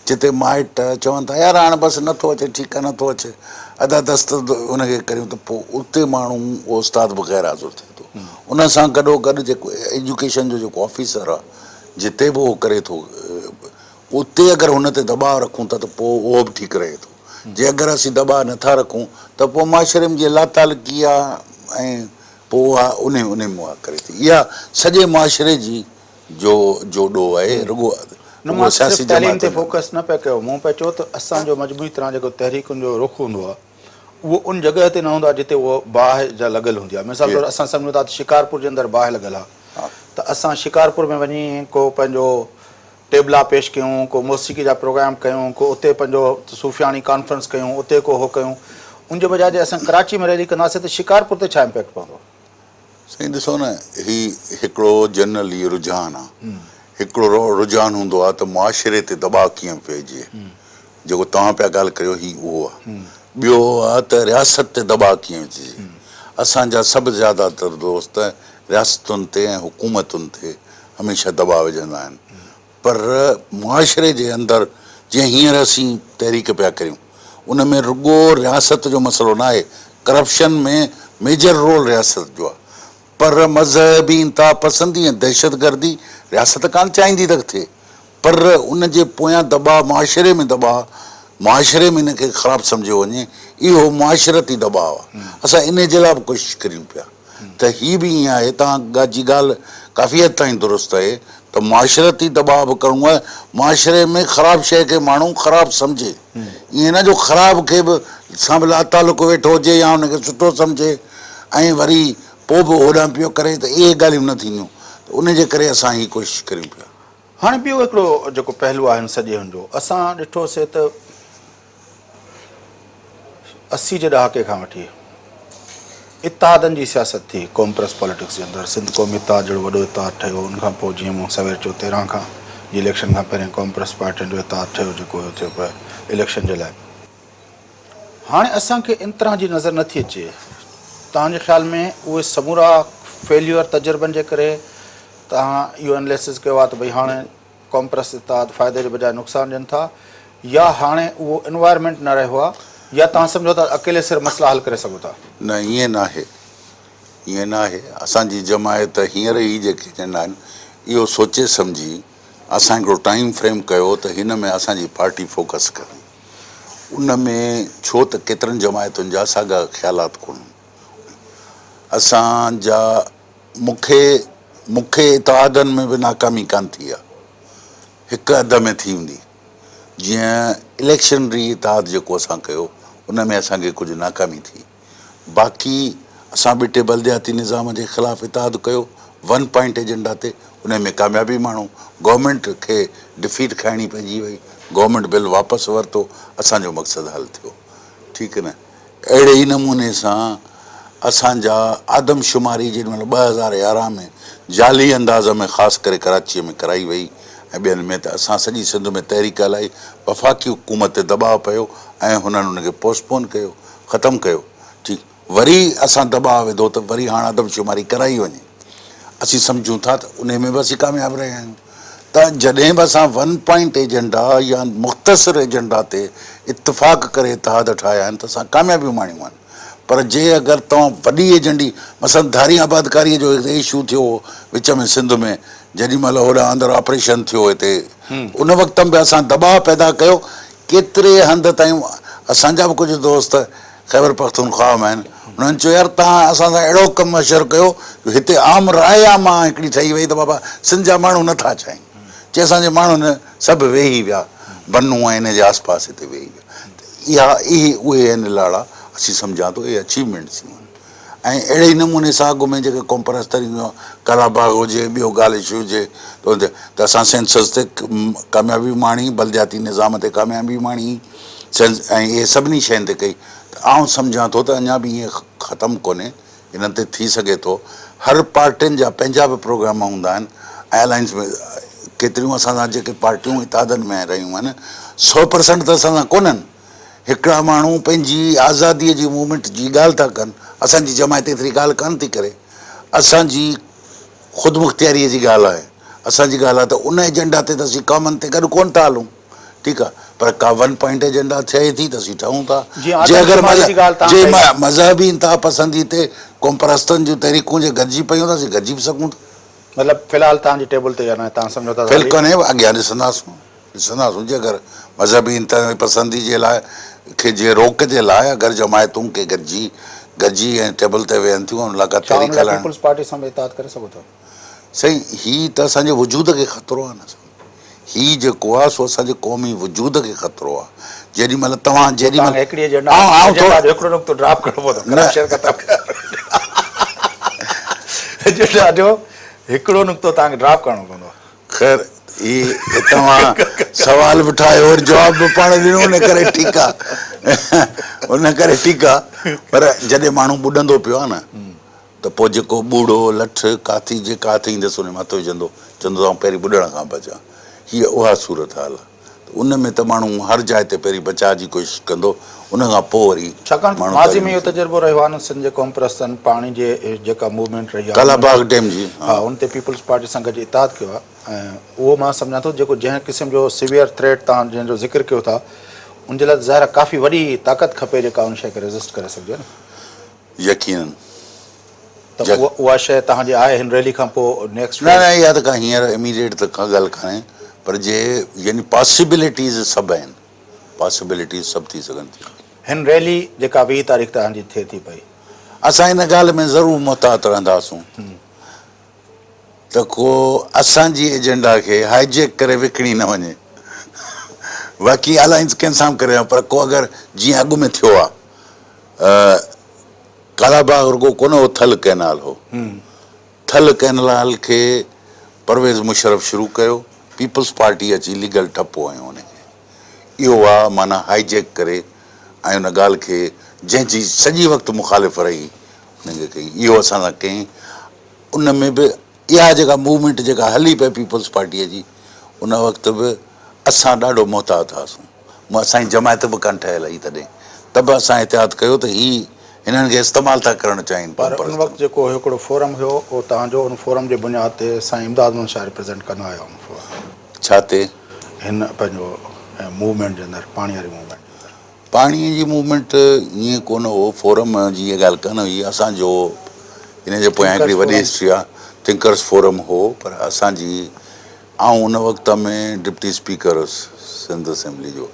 جتي مائٽ چون ٿا يار هاڻ بس نٿو اچي ٺيڪ آهي نٿو اچي ادا دست ان کي ڪريون ته پوء اتي ماڻهو اهو استاد به غير حاضر ٿئي ٿو ان سان گڏو گڏ جيڪو ايجوڪيشن جو جيڪو آفيسر آهي جتي به اهو ڪري ٿو اتي اگر هن تي دٻاء رکون ٿا ته پوء اهو به ٺيڪ رهي ٿو جي اگر اسين دٻاء نٿا رکون ته پوء معاشري ۾ جيئن لاتعلقي آهي ۽ پوء اها ان ان ۾ اها ڪري ٿي اها سڄي معاشري جي جو جو ڏوهه آهي رڳو نه مان صرف تعليم تي فوڪس نه پيا ڪيو مون پيا چيو ته اسان جو مجموعي طرح جيڪو تحريڪن جو رخ هوندو آهي اهو ان جڳهه تي نه هوندو آهي جتي اهو باهه جا لڳل هوندي آهي مثال طور اسان سمجهون ٿا ته شڪارپور جي اندر باهه لڳل آهي ته اسان شڪارپور ۾ وڃي ڪو پنهنجو ٽيبلا پيش ڪيون ڪو موسيقي جا پروگرام ڪيون ڪو اتي پنهنجو صوفياڻي ڪانفرنس ڪيون اتي ڪو هو ڪيون ان جي بجاء جي اسان ڪراچي ۾ ريلي ڪنداسين ته شڪارپور تي ڇا امپيڪٽ پوندو. سائين ڏسو نه هي هڪڙو جنرلي رجحان آ هڪڙو رجحان هوندو آ ته معاشري تي دٻاء ڪيئن پئجي جيڪو توهان پيا ڳالهه ڪريو هي اهو آ ٻيو آ ته رياست تي دٻاء ڪيئن وجهجي اسان جا سڀ زياده تر دوست رياستن تي ۽ حڪومتن تي هميشه دٻاء وجهندا آهن پر معاشري جي اندر جيئن هينئر اسين تحريڪ پيا ڪريون ان ۾ رڳو رياست جو مسئلو ناهي، ڪرپشن ۾ ميجر رول رياست جو آهي پر مذهبي انتها پسندي ۽ دهشتگردي رياست ڪانه چاهيندي ته ٿئي پر ان جي پويان دٻاء معاشري ۾ دٻاء معاشري ۾ ان کي خراب سمجهيو وڃي اهو معاشرتي دٻاء آهي اسان انهي جي لاء به ڪوشش ڪريون پيا. ته هي به ائين آهي، توهان جي ڳالهه ڪافي حد تائين درست آهي ته معاشرتي دٻاء به ڪرڻو آهي، معاشري ۾ خراب شيء کي ماڻهو خراب سمجهي، ائين نه جو خراب کي به سان به لاتعلق ويٺو هجي يا ان کي سٺو سمجهي ۽ وري پوء به هوڏانهن پيو ڪري ته اهي ڳالهيون نه ٿينديون ته ان جي ڪري اسان هي ڪوشش ڪريون پيا. هاڻي ٻيو هڪڙو جيڪو پهلو آهي هن سڄي هن جو اسان ڏٺو سي ته 80 جي ڏهاڪي کان وٺي اتحادن جي سياست ٿي قوم پرست پاليٽڪس جي اندر سنڌ قومي اتحاد جهڙو وڏو اتحاد ٺهيو ان کان پوء جيئن مون سوير چيو 13 کان جي اليڪشن کان پهرين قوم پرست پارٽين جو اتحاد ٺهيو جيڪو اهو ٿيو پيو اليڪشن جي لاء هاڻي اسان کي ان طرح جي نظر نٿي اچي توهان جي خيال ۾ اهي سمورا فيليور تجربن جي ڪري توهان اهو اناليسز ڪيو آهي ته ڀئي هاڻي قومپرست اتحاد فائدي جي بجاء نقصان ڏين ٿا يا هاڻي اهو انوائرمينٽ نه رهيو آهي يا توهان سمجهو ٿا اڪيلي سر مسئلا حل ڪري سگهو ٿا؟ نه ائين ناهي ائين ناهي اسان جي جماعت هينئر ئي جيڪي ايجنڊا آهن اهو سوچي سمجهي اسان هڪڙو ٽائيم فريم ڪيو ته هن ۾ اسان جي پارٽي فوڪس ڪري ان ۾ ڇو ته ڪيترن جماعتن جا ساڳا خيالات ڪونهن اسان جا مون کي مون کي اتحادن ۾ به ناڪامي ڪانه ٿي آهي هڪ اڌ ۾ ٿي هوندي جيئن اليڪشن ري اتحاد جيڪو اسان ڪيو ان ۾ اسان کي ڪجهه ناڪامي ٿي باقي اسان ٻٽي بلدياتي نظام جي خلاف اتحاد ڪيو ون پوائنٽ ايجنڊا تي ان ۾ ڪاميابي ماڻو گورنمينٽ کي ڊفيٽ کائڻي پئجي وئي گورنمينٽ بل واپس ورتو اسان جو مقصد حل ٿيو ٺيڪ نه اهڙي ئي نموني سان اسان جا آدمشماري جيڏي مهل 2011 ۾ جعلي انداز ۾ خاص ڪري ڪراچيء ۾ ڪرائي وئي ۽ ٻين ۾ ته اسان سڄي سنڌ ۾ تحريڪ هلائي، وفاقي حڪومت تي دٻاء پيو ۽ هنن ان کي پوسٽپون ڪيو، ختم ڪيو. ٺيڪ وري اسان دٻاء وڌو ته وري هاڻ آدمشماري ڪرائي وڃي. اسين سمجهون ٿا ته انهي ۾ به اسين ڪامياب رهيا آهيون ته جڏهن به اسان ون پوائنٽ ايجنڊا يا مختصر ايجنڊا تي اتفاق ڪري اتحاد ٺاهيا آهن ته اسان ڪاميابيون ماڻيون آهن پر جي اگر توهان وڏي ايجنڊي مثلا ڌاري آبادڪاري جو هڪ اشو ٿيو هو وچ ۾ سنڌ ۾ جيڏي مهل هوڏانهن اندر آپريشن ٿيو هتي ان وقت به اسان دٻاء پيدا ڪيو ڪيتري هنڌ تائين اسان جا به ڪجهه دوست خيبر پختونخواهه ۾ آهن، انهن چيو يار توهان اسان سان اهڙو ڪم حشر ڪيو جو هتي عام راء عامه هڪڙي ٺهي وئي ته بابا سنڌ جا ماڻهو نه ٿا چاهين. چي اسان جي ماڻهن سڀ ويهي ويا بنو ۽ ان جي آس پاس هتي ويهي ويا ته اها اهي اهي آهن لاڙا اسين سمجهان ٿو اهي اچيومينٽس ٿيون آهن ۽ اهڙي ئي نموني سان اڳ ۾ جيڪي قومپرست تحريڪون ڪالا باغ هجي ٻيو ڳالهه اشو هجي ته اسان سينسس تي ڪاميابي ماڻي بلدياتي نظام تي ڪاميابي ماڻي سينس ۽ اهي سڀني شين تي ڪئي ته آئون سمجهان ٿو ته اڃا به ائين ختم ڪونهي انهن تي ٿي سگهي ٿو هر پارٽين جا پنهنجا به پروگرام هوندا آهن ۽ الائنس ۾ ڪيتريون اسان سان جيڪي پارٽيون اتحادن ۾ رهيون آهن 100% ته اسان سان ڪونهن هڪڙا ماڻهو پنهنجي آزادي جي موومينٽ جي ڳالهه ٿا ڪن اسان جي جماعت ايتري ڳالهه ڪانه ٿي ڪري اسان جي خودمختياري جي ڳالهه آهي اسان جي ڳالهه آهي ته ان ايجنڊا تي ته اسين ڪامن تي گڏ ڪونه ٿا هلون ٺيڪ آ پر ڪا ون پوائنٽ ايجنڊا ٿئي ٿي ته اسين ٺهون ٿا جي اگر جي مذهبي انتها پسندي تي قومپرستن جون تحريڪون جي گڏجي پيون ته اسين گڏجي به سگهون ٿا. مطلب في الحال توهان جي ٽيبل تي يعني توهان سمجهو ٿا ته في ڪونهي اڳيان ڏسنداسون ڏسنداسون جي اگر مذهبي انتها پسندي جي لاء کي جي روڪ جي لاء اگر جماعتون ڪي گڏجي گڏجي ۽ ٽيبل تي ويهن ٿيون ان لاء ڪا تحريڪ هلائڻ پيپلز پارٽي سان به اتحاد ڪري سگهو ٿا. سائين هي ته اسان جي وجود کي خطرو آهي نه سائين هي جيڪو آهي سو اسان جي قومي وجود کي خطرو آهي جيڏي مهل توهان جيڏي مهل هڪڙي ايجنڊا ايجنڊا جو هڪڙو نقطو ڊراپ ڪرڻو پوندو ڪرپشن ختم ايجنڊا جو هڪڙو نقطو توهان کي ڊراپ ڪرڻو پوندو. خير هي توهان سوال به ٺاهيو اور جواب به پاڻ ڏنو ان ڪري ٺيڪ آهي ان ڪري ٺيڪ آهي پر جڏهن ماڻهو ٻڏندو پيو آهي نه ته پوء جيڪو ٻوڙو، لٺ، ڪاٿي جيڪا هٿ ايندس ان ۾ هٿ وجهندو، چوندو ته آئون پهرين ٻڏڻ کان بچان. هيء اها صورتحال آهي ته ان ۾ ته ماڻهو هر جاء تي پهرين بچاء جي ڪوشش ڪندو، ان کان پوء وري ڇاڪاڻ ته ماڻهو ماضي ۾ تعليم اهو تجربو رهيو آهي نه سنڌ جي قومپرستن پاڻي جي جيڪا موومينٽ رهي آهي ڪالا باغ ڊيم جي ها ان تي پيپلز پارٽي سان گڏجي اتحاد ڪيو آهي ۽ اهو مان سمجهان ٿو جيڪو جنهن قسم جو سيويئر ٿريٽ توهان جنهن جو ذڪر ڪيو ٿا ان جي لاء ته ظاهر آهي ڪافي وڏي طاقت کپي جيڪا ان شيء کي ريزسٽ ڪري سگهجي نه. يقينن. ته اها شيء توهان جي آهي هن ريلي کان پوء نيڪسٽ نه نه اها ته ڪا هينئر اميڊيٽ ته ڪا ڳالهه ڪانهي پر جي يعني پاسيبلٽيز سڀ آهن پاسيبلٽيز سڀ ٿي سگهن ٿيون. هن ريلي جيڪا 20 تاريخ توهان جي ٿئي ٿي پئي. اسان ان ڳالهه ۾ ضرور محتاط رهنداسون ته ڪو اسان جي ايجنڊا کي هائي جيڪ ڪري وڪڻي نه وڃي باقي الائنس ڪنهن سان به ڪري پر ڪو اگر جيئن اڳ ۾ ٿيو آهي ڪالا باغ رڳو ڪونه هو ٿل ڪئنال هو. ٿل ڪئنال کي پرويز مشرف شروع ڪيو، پيپلز پارٽي اچي ليگل ٺپو هنيو ان کي. اهو آ معنيٰ هائي جيڪ ڪري ۽ ان ڳالهه کي جنهن جي سڄي وقت مخالف رهي ان کي ڪئي. اهو اسان سان ڪئين ان ۾ به اها جيڪا موومينٽ جيڪا هلي پئي پيپلز پارٽيء جي ان وقت به اسان ڏاڍو محتاط هئاسون. اسان جي جماعت به ڪانه ٺهيل هئي تڏهن ته به اسان احتياط ڪيو ته هي هنن کي استعمال ٿا ڪرڻ چاهين پر ان وقت جيڪو هڪڙو فورم هيو اهو توهان جو ان فورم جي بنياد تي سائين امداد محمد شاهه ريپريزنٽ ڪندا هيا ان فورم. ڇا تي؟ هن پنهنجو موومينٽ جي اندر پاڻي واري موومينٽ جي اندر. پاڻي جي موومينٽ ائين ڪونه هو فورم جي اها ڳالهه ڪانه هئي اسان جو ان جي پويان هڪڙي وڏي هسٽري آهي ٿنڪرس فورم هو پر اسان جي آئون ان وقت ۾ ڊپٽي اسپيڪر هوس سنڌ اسيمبلي جو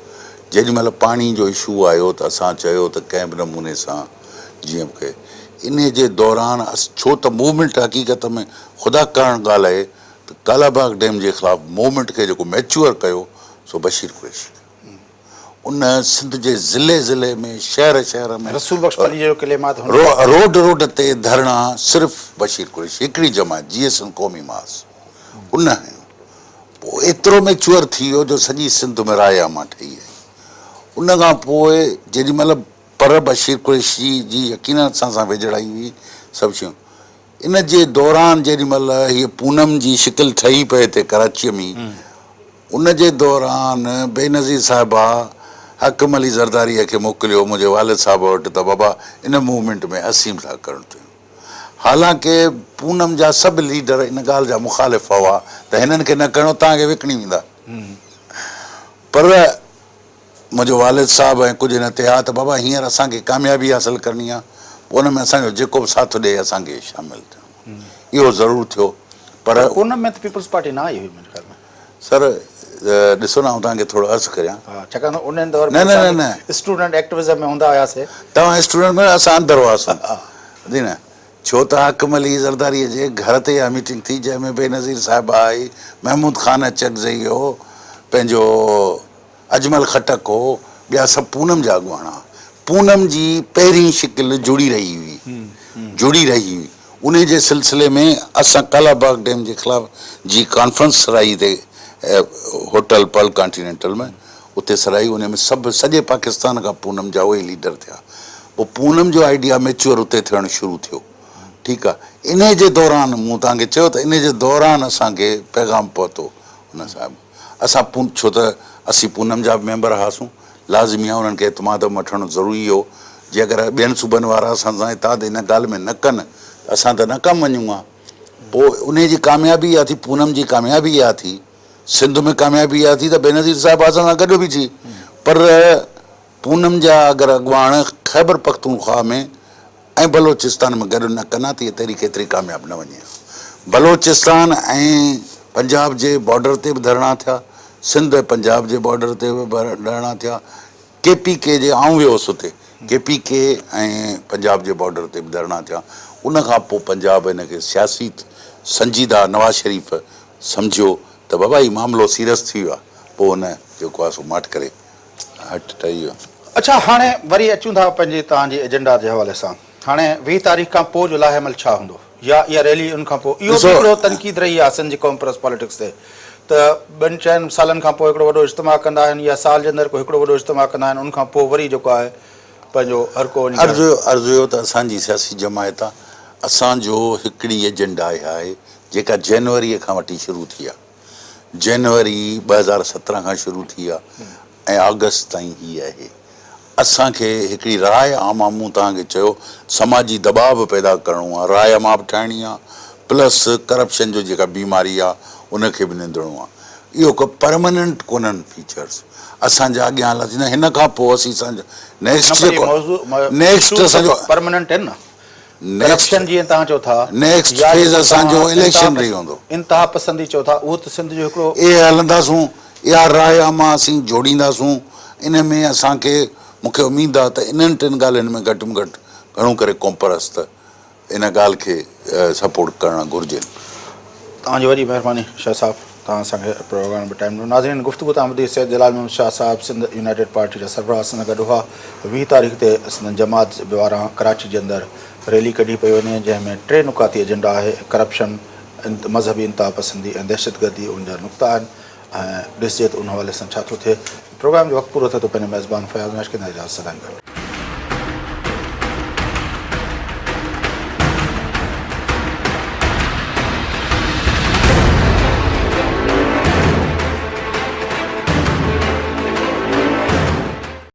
جيڏي مهل پاڻي جو اشو آيو ته اسان چيو ته ڪنهن به نموني سان جيئن به ڪئي انهي جي دوران ڇو ته موومينٽ حقيقت ۾ خدا ڪارڻ ڳالهه آهي ته ڪالاباغ ڊيم جي خلاف موومينٽ کي جيڪو ميچوئر ڪيو سو بشير قريشي ڪيو. ان سنڌ جي ضلعي ضلعي ۾ شهر شهر ۾ رسول بخش پليجي جو ڪليمات هن روڊ روڊ تي ڌرڻا صرف بشير قريشي هڪڙي جماعت جيئي سنڌ قومي محاذ ان هنيو پوء ايترو ميچوئر ٿي ويو جو سڄي سنڌ ۾ راء عامه ٺهي آئي ان کان پوء جيڏي مهل پر بشير قريشي جي يقينن اسان سان ويجهڙائي هئي سڀ شيون ان جي دوران جيڏي مهل هيء پونم جي شڪل ٺهي پئي هتي ڪراچيء ۾ ان جي دوران بينظير صاحبه حاڪم علي زرداريء کي موڪليو منهنجي والد صاحب وٽ ته بابا ان موومينٽ ۾ اسين به ٿا ڪرڻ چاهيون. حالانڪه پونم جا سڀ ليڊر ان ڳالهه جا مخالف هئا ته هنن کي نه ڪرڻو توهان کي وڪڻي ويندا پر منهنجو والد صاحب ۽ ڪجهه هن تي ها ته بابا هينئر اسان کي ڪاميابي حاصل ڪرڻي آهي پوء ان ۾ اسان جو جيڪو به ساٿ ڏئي اسان کي شامل ٿيڻو آهي. اهو ضرور ٿيو پر. پر پونم ۾ ته پيپلز پارٽي نه آئي هئي منهنجي خيال ۾. سر ڏسو نه آئون توهان کي ٿورو عرض ڪريان. ها ڇاڪاڻ ته انهن دور ۾ اسان اسٽوڊنٽ ايڪٽوزم ۾ هوندا هياسي. توهان اسٽوڊنٽ ۾ اسان اندر هئاسون جي نه ڇو ته حاڪم علي زرداري جي گهر تي اها ميٽنگ ٿي جنهن ۾ بينظير صاحبه آئي محمود خان اچڪزئي هو پنهنجو اجمل خٽڪ هو، ٻيا سڀ پونم جا اڳواڻ ها. پونم جي پهرين شڪل جڙي رهي هئي، جڙي رهي هئي. انهي جي سلسلي ۾ اسان ڪالا باغ ڊيم جي خلاف جي ڪانفرنس سرائي تي هوٽل پرل ڪانٽينينٽل ۾ اتي سرائي انهي ۾ سڀ سڄي پاڪستان کان پونم جا اهي ليڊر ٿيا. پوء پونم جو آئيڊيا ميچوئر اتي ٿيڻ شروع ٿيو. ٺيڪ آ. انهي جي دوران مون توهان کي چيو ته انهي جي دوران اسان کي پيغام پهتو ان صاحب. اسان پون ڇو ته اسين پونم جا به ميمبر هئاسون، لازمي آهي انهن کي اعتماد ۾ وٺڻ ضروري هو، جي اگر ٻين صوبن وارا اسان سان اتحاد ان ڳالهه ۾ نه ڪن ته اسان ته ناڪام وڃون ها. پوء انهي جي ڪاميابي اها ٿي، پونم جي ڪاميابي اها ٿي، سنڌ ۾ ڪاميابي اها ٿي ته بينظير صاحب اسان سان گڏ بيٺي، پر پونم جا اگر اڳواڻ خيبر پختونخواهه ۾ ۽ بلوچستان ۾ گڏ نه ڪن ها ته هيء تحريڪ ايتري ڪامياب نه وڃي ها. بلوچستان ۽ پنجاب جي بارڊر تي به ڌرڻا ٿيا، سنڌ ۽ پنجاب جي بارڊر تي به ڌرڻا ٿيا، ڪي پي ڪي جي آئون ويو هوس اتي ڪي پي ڪي ۽ پنجاب جي بارڊر تي به ڌرڻا ٿيا. ان کان پوء پنجاب ان کي سياسي سنجيده نواز شريف سمجهيو ته بابا هي معاملو سيرس ٿي ويو آهي، پوء هن جيڪو آهي سو ماٺ ڪري هٽ ٺهي ويو. اڇا هاڻي وري اچون ٿا پنهنجي توهان جي ايجنڊا جي حوالي سان هاڻي 20 تاريخ کان پوء جو لاهه عمل ڇا هوندو يا اها ريلي ان کان پوء اهو به هڪڙو تنقيد رهي آهي سنڌ جي قوم پرست پاليٽڪس تي ته ٻن چئن سالن کان پوء هڪڙو وڏو اجتماع ڪندا آهن يا سال جي اندر ڪو هڪڙو وڏو اجتماع ڪندا آهن ان کان پوء وري جيڪو آهي پنهنجو هر ڪو وڃي عرض عرض اهو ته اسان جي سياسي جماعت آهي اسان جو هڪڙي ايجنڊا اها آهي جيڪا جنوري کان وٺي شروع ٿي آهي جنوري 2017 کان شروع ٿي آ ۽ آگسٽ تائين هي آهي. اسان کي هڪڙي راء عامه مون توهان کي چيو سماجي دٻاء به پيدا ڪرڻو آ، راء عامه به ٺاهڻي آ پلس ڪرپشن جو جيڪا بيماري آ ان کي به نندڻو آ. اهو ڪو پرمننٽ ڪونهن فيچرز اسان جا اڳيان هلنداسين نه هن کان پوء اسين نيڪسٽ جيڪو نيڪسٽ اسان جو پرمننٽ آهن نه. ڪرپشن جيئن توهان چئو ٿا نيڪسٽ فيز اسان جو اليڪشن رهي هوندو. انتها پسندي چئو ٿا اهو ته سنڌ جو هڪڙو. اهي هلنداسون اها راء عامه اسين جوڙينداسون ان ۾ اسان کي مون کي اميد آ ته انهن ٽن ڳالهين ۾ گهٽ ۾ گهٽ گهڻو ڪري قومپرست ان ڳالهه کي سپورٽ ڪرڻ گهرجن. توهان جي وڏي مهرباني شاهه صاحب توهان اسان کي پروگرام ۾ ٽائيم ڏنو. ناظرين گفتگو تان ٻڌي سيد جلال محمد شاهه صاحب سنڌ يونائيٽيڊ پارٽي جا سربراهه سان گڏ هئا. 20 تاريخ تي سندن جماعت واران ڪراچي جي اندر ريلي ڪڍي پئي وڃي جنهن ۾ ٽي نقاطي ايجنڊا آهي ڪرپشن، مذهبي انتها پسندي ۽ دهشتگردي ان جا نقطا آهن ۽ ڏسجي ته ان حوالي سان ڇا ٿو ٿئي. پروگرام جو وقت پورو ٿئي ٿو پنهنجي ميزبان فياض ناشڪي کان اجازت سدائين گڏ.